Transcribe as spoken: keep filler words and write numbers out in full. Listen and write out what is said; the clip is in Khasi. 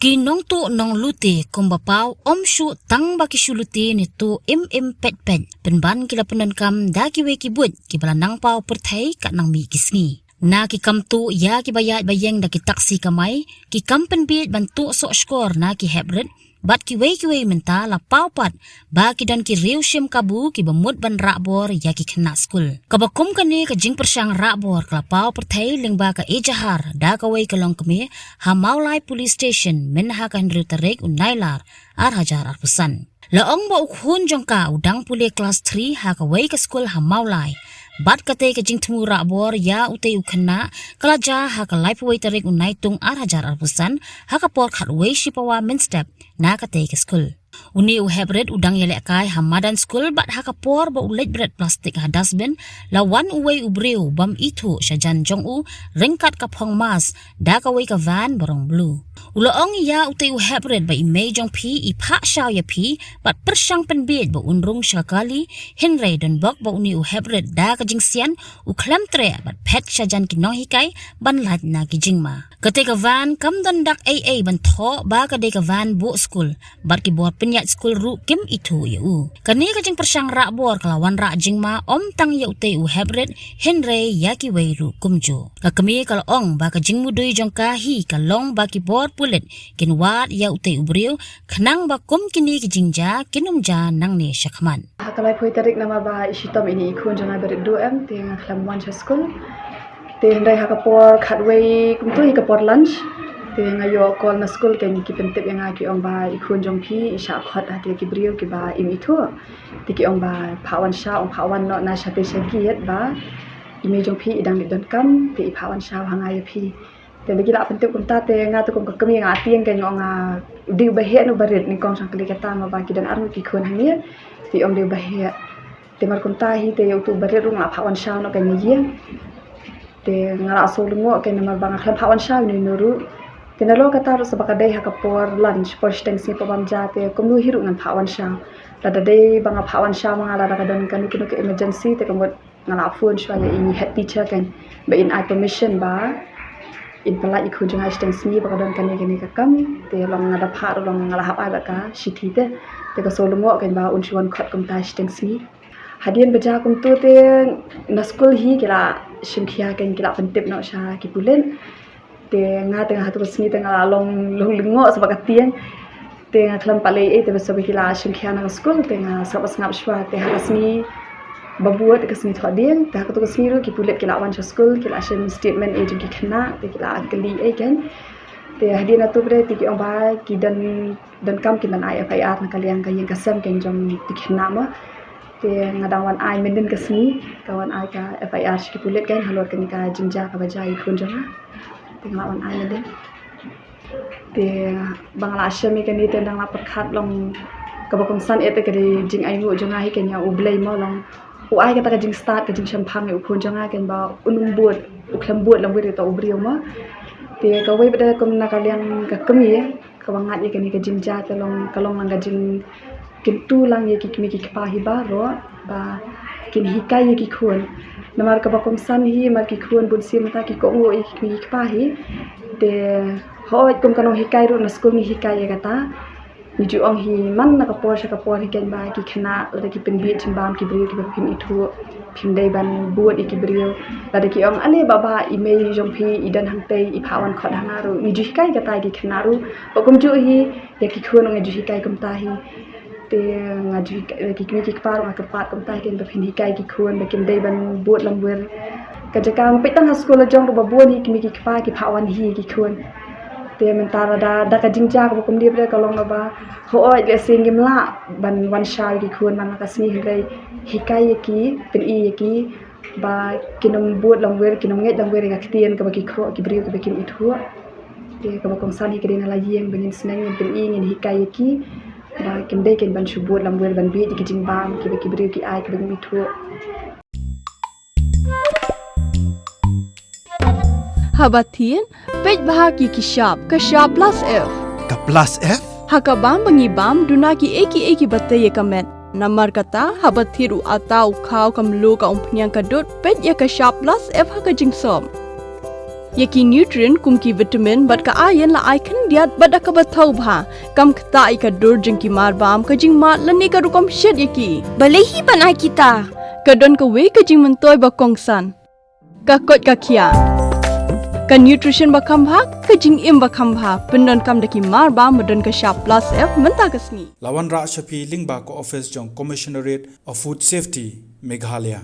Ki nongtuh nonglute kumba paw ym shuh tang ba ki shu lute ne tuh im im peit peit, pynban ki la pyndonkam da kiwei ki buit kiba la nang paw pyrthei kat nang mih ki sngi. Na ki kam tuh ïa kiba ïaid ba ïeng da ki taksi kamai, ki kam pynbiej ban tuh soh shkor na ki heprit, bad kiwei kiwei mynta la paw pat ba ki don ki riew shim kabu kiba mut ban rah bor ïa ki khynnah skul. Kaba kum kane ka jingpyrshang rah bor ka la paw pyrthei lyngba ka ejahar da kawei ka longkmie ha Mawlai Police Station mynha ka hynriew tarik u Nailar ar hajar arphew san. La ong ba u khun jong ka u dang pule klas three ha kawei ka skul ha Mawlai. Bad katei ka jingthmu rah bor ïa utei u khynnah ka la jia ha ka laiphew wei tarik u Naitung ar hajar arphew san ha ka por khatwei shipawa mynstep na katei ka skul. Une u heprit u dang ïalehkai ha madan skul bad ha ka por ba u leit bret plastik ha dustbin, la wan uwei u briew bym ithuh shajan jong u ryngkat ka phong mask da kawei ka van ba rong blue. U la ong ïa utei u heprit ba i mei jong phi i phah shaw ïa phi bad pyrshang pynbiej ba un rung sha ka kali, hynrei don bok ba une u heprit da ka jingsian u khlem treh bad phet shajan ki nonghikai ban lait na ki jingma. Katei ka van kam don dak ei ei ban thoh ba ka dei ka van buh skul, bad ki bor pynïaid skul ruh kim ithuh ïa u. Kane ka jingpyrshang rah bor ka la wanrah jingma ym tang ïa utei u heprit, hynrei ïa kiwei ruh kumjuh. Ka kmie ka la ong ba ka jingmudui jong ka hi ka long ba ki bor pulit kin wad ïa utei u briew, khnang ba kum kine ki jingjia kin ym jia nangne shakhmat. Ha ka laiphew tarik namar ba i shitom ine i khun jong nga ba rit duh em, te nga khlem wan sha skul. Te hynrei ha ka por khatwei kumto hi ka por lunch, te nga ïoh call na skul, kein ki pyntip ïa nga ki ong ba i khun jong phi i shah khot ha ki briew kiba im ithuh. Te ki ong ba phah wan shaw, ong phah wan noh na shatei sha gate ba i mei jong phi i dang leit donkam, te i phah wan shaw ha nga ïa phi. Te da ki la pyntip kumta te nga te kum ka kmie nga tieng, kein nga ong, ah, dei ba heh no ba rit, nyngkong shang kali kata, ma ba ki don arngut ki khun hangne. Te ong dei ba heh. Te mar kumta hi te ïa utu ba rit ruh nga la phah wan shaw noh kein ïa ïing. Te nga la shu lyngngoh kein namar ba nga khlem phah wan shaw ïa uno uno ruh. Te nalor kata ruh sa ba ka dei ha ka por lunch, por shiteng sngi por bam ja, te kumno hi ruh ngan phah wan shaw. Lada dei ba nga phah wan shaw ma nga lada ka don kano kano ka emergency, te ka mut nga la phone shuwa ïa i head teacher kein ba in ai permission ba in pyllait i khun jong nga shiteng sngi ba ka don kane kane ka kam. Te long nga da phah ruh long nga la hap ai bad ka shithi te. Te ka shu lyngngoh kein ba un shu wan khot kumta shiteng sngi. Hadien ba jia kumto te na skul hi ki la shim khia kein, ki la pyntip noh sha ki pulit. Te nga te nga ha tu ka sngi te nga la long long lyngngoh sa ba ka tieng. Te nga khlem pat leh ei ei, te ba sa ba ki la shim khia na ka skul te nga sngap sngap shuwa, te ha ka sngi ba bud ka sngi Thohdieng, te ha ka tu ka sngi ruh ki pulit ki la wan sha skul, ki la shim statement ei jong ki khynnah, te ki la kylli ei kein. Te hadien nangtu pat te ki ong ba ki don donkam kin ban ai F I R na ka liang ka ïing ka sem kein jong ki khynnah mo. Te nga dang wan ai mynnin ka sngi, ka wan ai ka F I R sha ki pulit kein halor kane ka jingjia kaba jia ïa i khun jong nga. Te nga la wan ai mynnin. Te ba nga la shem ïa kane te dang la pyrkhat long kaba kongsan eh te ka dei jingainguh jong nga hi kein ïa U Blei mo, long u ai kata ka jingstad ka jingshemphang ïa u khun jong nga kein ba un ym bud, u khlem bud lamwir ïa uta u briew mo. Te kawei pat de kum na ka liang ka kmie, kaba ngat ïa kane ka jingjia te long ka long lang ka jingkyntu lang ïa ki kmie ki kpa hi baroh ba kin hikai ïa ki khun. Namar kaba kongsan hi mar ki khun bun sien mynta ki kohnguh ïa ki kmie ki kpa hi. Te hooid kum ka nonghikai ruh na skul ngi hikai ïa kata. Ngi ju ong hi man na ka por sha ka por hi kein ba ki khynnah lada ki pynbieit jingbam ki briew kiba phim ithuh, phim dei ban bud ïa ki briew. Lada ki ong ale bah bah i mei jong phi i don hangtei, i phah wan khot ha nga ruh, ngi ju hikai kata ïa ki khynnah ruh. Ba kumjuh hi ïa ki khun ruh nga ju hikai kumta hi. Te nga ju hikai ïa ki kmie ki kpa ruh nga kyrpad kumta hi kein ba phin hikai ïa ki khun ba kim dei ban bud lamwir. Ka jaka nga peit tang ha skul la jong ruh ba bun hi ki kmie ki kpa ki phah wan hi ïa ki khun. Te mynta lada da ka jingjia kaba kumne pat de ka long ba hooid lehse ngim lah ban wan shaw ïa ki khun man la ka sngi, hynrei hikai ïa ki, pyni ïa ki ba kin ym bud lamwir, kin ym ngeit lamwir ïa ka ktien kaba ki khroh ki briew kiba kim ithuh. Te kaba kongsan hi ka dei na la ïing ba ngin sneng ngin pyni ngin hikai ïa ki ba kim dei kein ban shu bud lamwir ban bieit ïa ki jingbam kiba ki briew ki ai kiba ngim ithuh. Haba thied, peit bha ki ki shap, ka shap plus F. Ka plus F? Ha ka bam ba ngi bam, duna kiei kiei kiba tei ïa ka met. Namar kata, haba thied u atta, u khaw, ka mluh, ka umphniang, ka dud, peit ïa ka shap plus F ha ka jingsop. Ïa ki nutrient kum ki vitamin bad ka iron la ai khyndiat bad da kaba thaw bha, kam ktah ïa ka dur jong ki marbam, ka jingmad lane ka rukom shet ïa ki. Balei hi ban ai kita? Ka don kawei ka jingmyntoi ba kongsan. Ka koit ka khiah. Ka nutrition ba kham bha, ka jingim ba kham bha, pyndonkam da ki marbam ba don ka shap plus F mynta ka sngi. La wanrah sha phi lyngba ka office jong Commissionerate of Food Safety, Meghalaya.